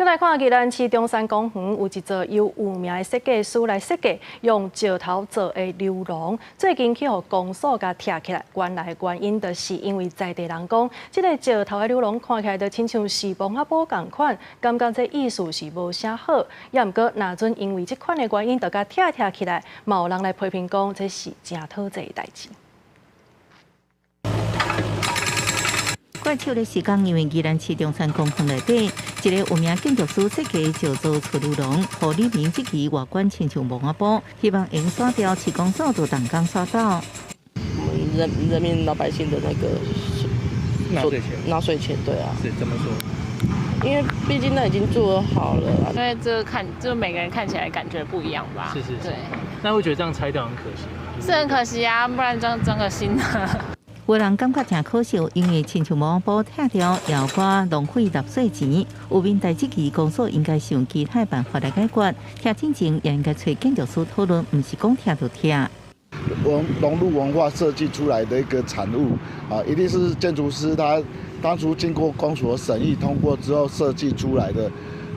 來看宜蘭市中山公園有一座由有名的設計師來設計，用石頭做的溜廊，最近去予公所共拆起來。原來原因就是因為在地人講，這个石頭的溜廊看起來就親像是墓仔埔仝款，感覺這意思是無啥好。也毋過，若準因為這款的原因，就共拆拆起來，嘛有人來批評講，這是誠討濟的代誌。怪手的時間，因為宜蘭市中山公園內底一個有名建築師設計石造厝溜廊，予里民質疑外觀親像墓仔埔，希望用刷掉市公所就動工刷走。我們人民老百姓的那個納稅錢，納稅錢，對啊。是怎麼說？因為畢竟那已經做好了，因為這個看，就每個人看起來感覺不一樣吧。是是是。對。那會覺得這樣拆掉很可惜嗎？是很可惜啊，不然裝裝個新的。有人感覺誠可惜，因為親像墓仔埔拆掉，也有寡浪費納稅錢。有民代質疑公所應該想其他辦法來解決。拆進前也應該揣建築師討論，毋是講拆就拆。融入文化設計出來的一個產物啊，一定是建築師他當初經過公所審議通過之後設計出來的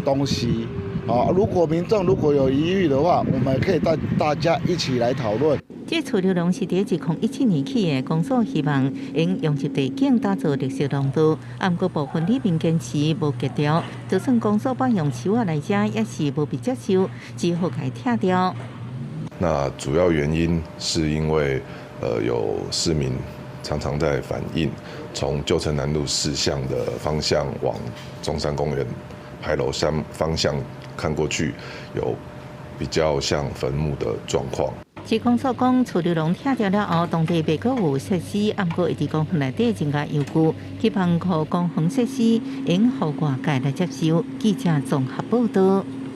東西啊。如果民眾如果有疑慮的話，我們可以帶大家一起來討論。這厝溜廊是佇2017年起的，公所希望用融入地景打造綠色廊道，毋過部分里民堅持無格調，就算公所搬用樹仔來遮，也是無被接受，只好共拆掉。那主要原因是因為，有市民常常在反映，從舊城南路4巷的方向往中山公園牌樓山方向看過去，有比較像墳墓的狀況。市公所講，厝溜廊拆掉了後，當地袂閣有設施，毋過會佇公園內底增加遊具，希望予公園設施會予外界來接受。記者綜合報道。